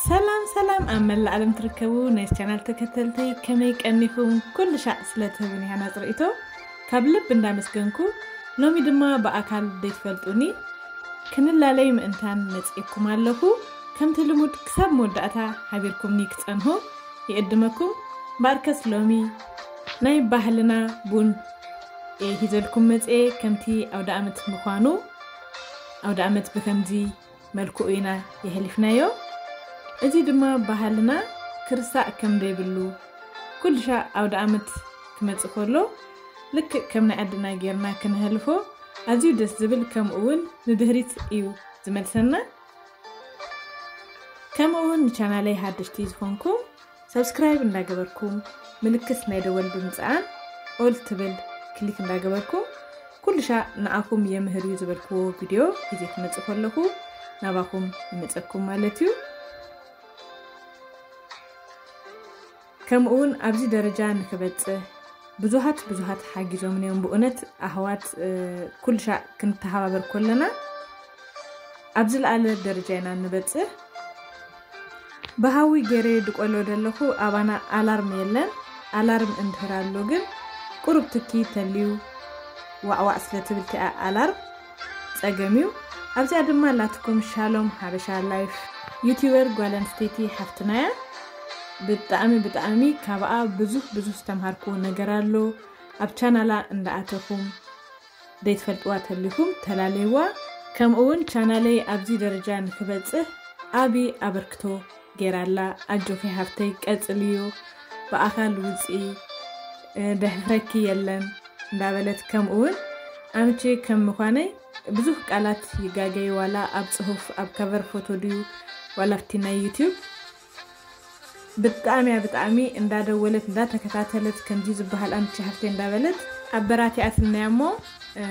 ሰላም ሰላም፣ ኣብ መላእ ዓለም ትርከቡ ናይ ቻናል ተከተልተይ ከመይ ቀኒኹም? ኩሉ ሻዕ ስለ ትህቡኒ ሃናፂ ርእይቶ ካብ ልብ እንዳመስገንኩ፣ ሎሚ ድማ ብኣካል ዘይትፈልጡኒ ክንላለይ ምእንታን መፂእኩም ኣለኹ። ከምቲ ልሙድ ክሳብ መወዳእታ ሓቢርኩምኒ ክፀንሁ ይዕድመኩም። እምበኣርከስ ሎሚ ናይ ባህልና ቡን እየ ሒዘልኩም መፅኤ። ከምቲ ኣውደ ኣመት ምዃኑ ኣውደ ኣመት ብከምዚ መልክዑ ኢና የሕሊፍናዮ። እዚ ድማ ባህልና ክርሳዕ ከም ዘይብሉ፣ ኩሉ ሻዕ ኣውደ ኣመት ክመጽእ ከሎ ልክዕ ከም ናይ ዓድና ጌርና ክነሕልፎ ኣዝዩ ደስ ዝብል፣ ከምኡ እውን ንድሕሪት እዩ ዝመልሰና። ከምኡ እውን ንቻናለይ ሓደሽቲ ዝኾንኩም ሰብስክራይብ እንዳገበርኩም፣ ምልክት ናይ ደወል ብምጽዓን ኦል ትብል ክሊክ እንዳገበርኩም፣ ኩሉ ሻዕ ንኣኹም የምህር እዩ ዝበልክዎ ቪድዮ ሒዘ ክመጽእ ከለኹ ናባኹም ይመጸኩም ማለት እዩ። ከምኡ እውን ኣብዚ ደረጃ ንክበጽሕ ብዙሃት ብዙሃት ሓጊዞምኒ እዮም። ብእውነት ኣሕዋት፣ እ፣ ኩሉ ሻዕ ክንተሓባበር ከለና ኣብ ዝለዓለ ደረጃ ኢና ንበጽሕ። ብሃዊ ገይረ ድቆሎ ደለኹ፣ ኣባና ኣላርም የለን። ኣላርም እንድሕር ኣሎ ግን ቁሩብ ትኪ ተልዩ ዋዕዋዕ ስለ ትብል እቲኣ ኣላርም ጸገም እዩ። ኣብዚኣ ድማ ላትኩም ሻሎም ሓበሻ ላይፍ ዩቲዩበር ጓል ኣንስተይቲ ሓፍትና እያ። ብጣዕሚ ብጣዕሚ ካብኣ ብዙሕ ብዙሕ ዝተምሃርኩዎ ነገር ኣሎ። ኣብ ቻናላ እንዳኣተኹም ዘይትፈልጥዋ ተሊኹም ተላለይዋ። ከምኡ እውን ቻናለይ ኣብዚ ደረጃ ንክበጽሕ ዓቢ ኣበርክቶ ገይራ ኣላ። ኣጆኺ ሓፍተይ ቀጽልዮ፣ ብኣኻል ውጽኢ፣ እ፣ ደሕፍረኪ የለን እንዳበለት፣ ከምኡ እውን ኣምቼ ከም ምዃነይ ብዙሕ ቃላት ይጋገይ፣ ዋላ ኣብ ጽሁፍ ኣብ ከቨር ፎቶ ድዩ ዋላ ኣብቲ ናይ ዩቲዩብ ብጣዕሚ እያ ብጣዕሚ እንዳደወለት እንዳተከታተለት ከምዚ ዝበሃል ኣምቼ ሓፍተይ እንዳበለት ኣበራቲኣትልና እያ እሞ፣ እ፣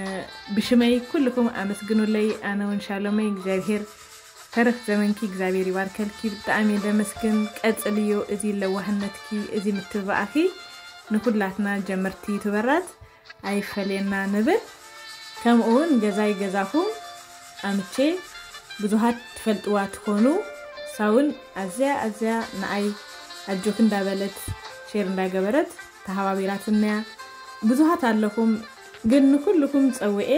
ብሽመይ ኩልኹም ኣመስግኑለይ። ኣነ እውን ሻሎመይ እግዚኣብሄር ተረፍ ዘመንኪ እግዚኣብሔር ይባርከልኪ። ብጣዕሚ ደመስግን፣ ቀጽልዮ። እዚ ለዋህነትኪ፣ እዚ ምትብባዕኪ ንኩላትና ጀመርቲ ዩቱበራት ኣይፈለየና ንብል። ከምኡ እውን ገዛይ ገዛኹም ኣምቼ ብዙሃት ትፈልጥዋ ትኾኑ። ሳውን ኣዝያ ኣዝያ ንኣይ ኣጆኪ እንዳበለት ሼር እንዳገበረት ተሃባቢራትንያ። ብዙሃት ኣለኹም፣ ግን ንኩልኩም ጸውኤ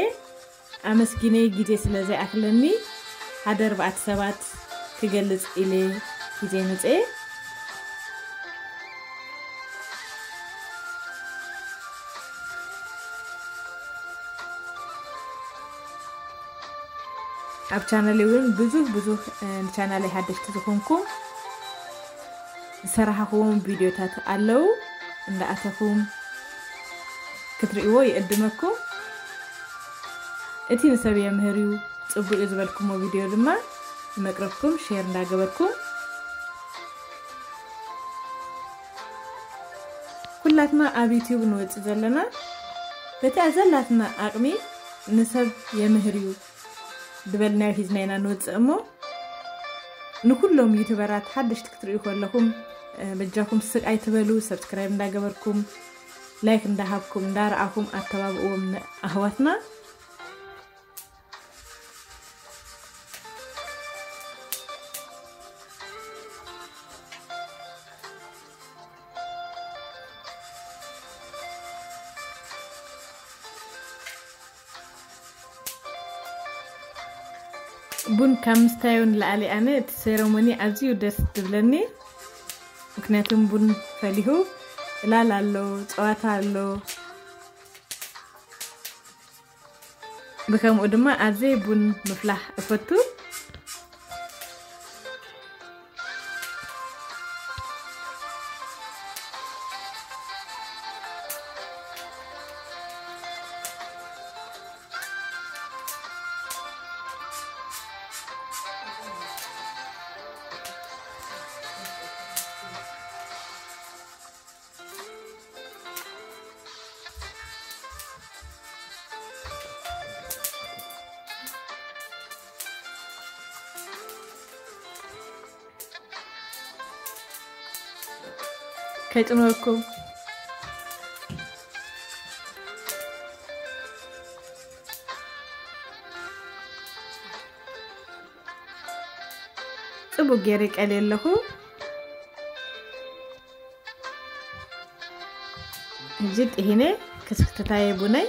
ኣመስጊነ ግዜ ስለ ዘይኣኽለኒ ሓደ ኣርባዕተ ሰባት ክገልጽ ኢለ ግዜ መጽኤ። ኣብ ቻነለይ እውን ብዙሕ ብዙሕ፣ እ፣ ንቻናለይ ሓደሽቲ ዝኾንኩም ዝሰራሕኽዎም ቪድዮታት ኣለዉ፣ እንዳኣተኹም ክትርእይዎ ይዕድመኩም። እቲ ንሰብ የምህር እዩ፣ ጽቡቅ እዩ ዝበልኩሞ ቪድዮ ድማ ንመቅረብኩም ሼር እንዳገበርኩም ኩላትና ኣብ ዩቲዩብ ንወጽእ ዘለና በቲ ዘላትና ኣቅሚ ንሰብ የምህር እዩ ዝበልናዮ ሒዝና ኢና ንወጽእ እሞ ንኩሎም ዩቱበራት ሓደሽቲ ክትርእዩ ከለኹም፣ እ፣ በጃኹም ስቅ ኣይትበሉ። ሰብስክራይብ እንዳገበርኩም፣ ላይክ እንዳሃብኩም፣ እንዳረኣኹም ኣተባብእዎም ንኣህዋትና። ቡን ካብ ምስታዩ ንላዕሊ ኣነ እቲ ሴረሞኒ ኣዝዩ ደስ ትብለኒ። ምክንያቱም ቡን ፈሊሁ ዕላል ኣሎ፣ ጸዋታ ኣሎ። ብከምኡ ድማ ኣዝየ ቡን ምፍላሕ እፈቱ። ከይጥመኩም። ጽቡቅ ገይረ ቀልየ ኣለኹ። ሕጂ ጥሂነ ክስክትታየ ቡነይ።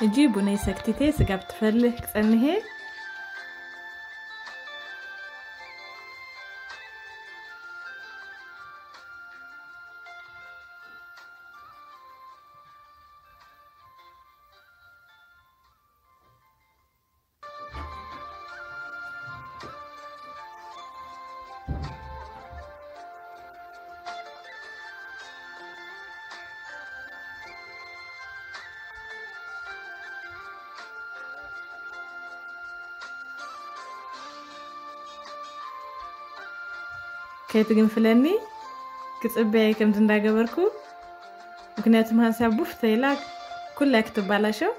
እጂ ቡነይ ሰክቲቴ ስጋብ ትፈልህ ክጸንሄ። ከይትግንፍለኒ ክጽበየ ከምዚ እንዳገበርኩ፣ ምክንያቱም ሃንሳ ቡፍ ተይላ ኩላ ክትባላሸው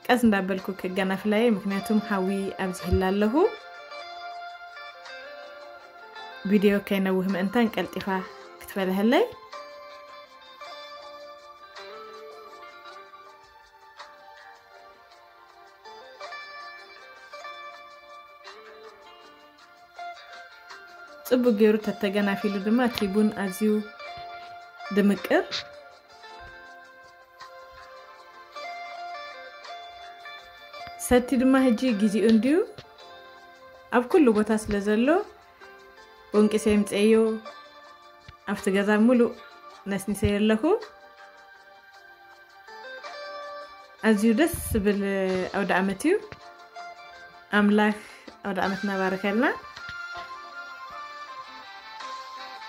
ቀስ እንዳበልኩ ክገናፍላየ፣ ምክንያቱም ሃዊ ኣብዚህላ ኣለኹ። ቪድዮ ከይነውህ ምእንታን ቀልጢፋ ክትፈለሀለይ። ጽቡቅ ገይሩ ተተገናፊሉ ድማ እቲ ቡን ኣዝዩ ድምቅር። ሰቲ ድማ ሕጂ ግዚኡ እንድዩ ኣብ ኩሉ ቦታ ስለ ዘሎ፣ ቦንቂሰ የምጽኤዮ ኣብቲ ገዛ ሙሉእ ነስኒሰዮ ኣለኹ። ኣዝዩ ደስ ዝብል ኣውደ ዓመት እዩ። ኣምላኽ ኣውደ ዓመትና ባረከልና።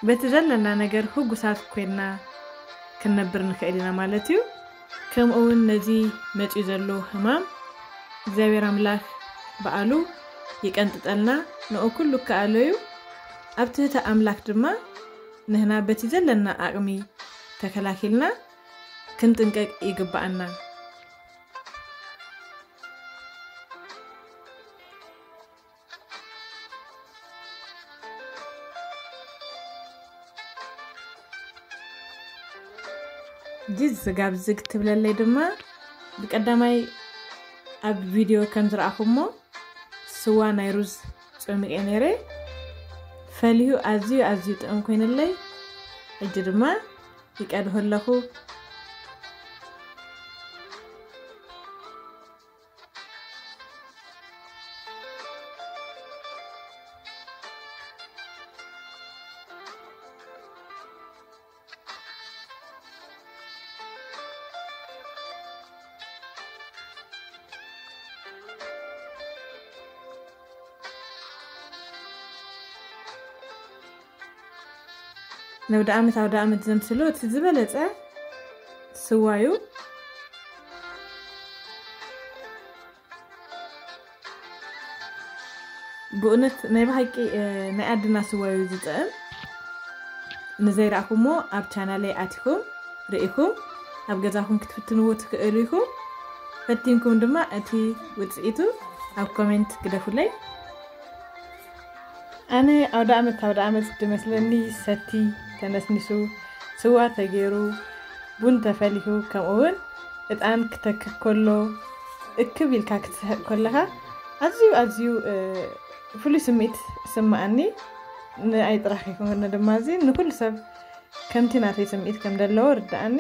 በቲ ዘለና ነገር ህጉሳት ኮይንና ክንነብር ንኽእል ኢና ማለት እዩ። ከምኡ እውን ነዚ መጺኡ ዘሎ ሕማም እግዚኣብሔር ኣምላኽ በዓሉ ይቀንጥጠልና። ንኡ ኩሉ ከኣሎ እዩ። ኣብ ትሕቲ ኣምላኽ ድማ ንህና በቲ ዘለና ዓቕሚ ተከላኪልና ክንጥንቀቅ ይግብኣና። ጅዝ ስጋብ ዝግ ትብለለይ ድማ ብቀዳማይ ኣብ ቪድዮ ከም ዝረኣኹሞ ስዋ ናይ ሩዝ ጾሚቀ ነይረ። ፈሊሁ ኣዝዩ ኣዝዩ ጥዑም ኮይንለይ። ሕጂ ድማ ይቀድሆ ኣለኹ። ነውደ ዓመት ኣውደ ዓመት ዘምስሎ እቲ ዝበለጸ ስዋዩ። ብእውነት ናይ ብሓቂ፣ እ፣ ናይ ኣድና ስዋዩ ዝጥዕም። ንዘይረኣኹሞ ኣብ ቻናለይ ኣቲኹም ርኢኹም ኣብ ገዛኹም ክትፍትንዎ ትኽእሉ ኢኹም። ፈቲንኩም ድማ እቲ ውጽኢቱ ኣብ ኮሜንት ግደፉለይ። ኣነ ኣውደ ዓመት ኣውደ ዓመት ድመስለኒ ሰቲ ተነስኒሱ፣ ስዋ ተገይሩ፣ ቡን ተፈሊሑ፣ ከምኡ እውን እጣን ክተክክ ከሎ እክብ ኢልካ ክትስሕቕ ከለኻ ኣዝዩ ኣዝዩ፣ እ፣ ፍሉይ ስምዒት ይስምዓኒ። ንኣይ ጥራሕ ከይኮነ ድማ እዚ ንኩሉ ሰብ ከምቲ ናተይ ስምዒት ከም ዘለዎ ርድኣኒ።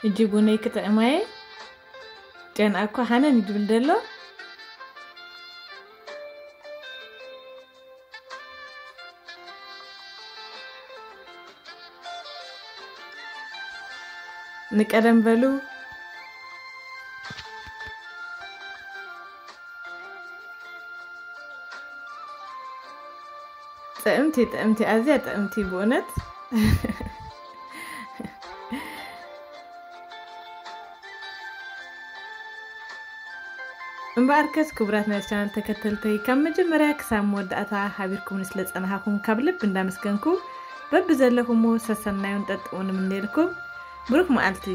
ሕጂ ቡነይ ክጥዕማ እየ። ጨንኣ እኮ ሓነን እዩ ዝብል ዘሎ። ንቀደም በሉ። ጥዕምቲ፣ ጥዕምቲ፣ ኣዝያ ጥዕምቲ ብእውነት። እምበኣርከስ ክቡራት ናይ ቻናል ተከተልተይ፣ ካብ መጀመርያ ክሳብ መወዳእታ ሓቢርኩምኒ ስለ ጸናሕኩም ካብ ልብ እንዳመስገንኩ፣ በብዘለኹሞ ሰሰናዩን ጠጥሙን እምነየልኩም። ብሩክ መዓልቲ።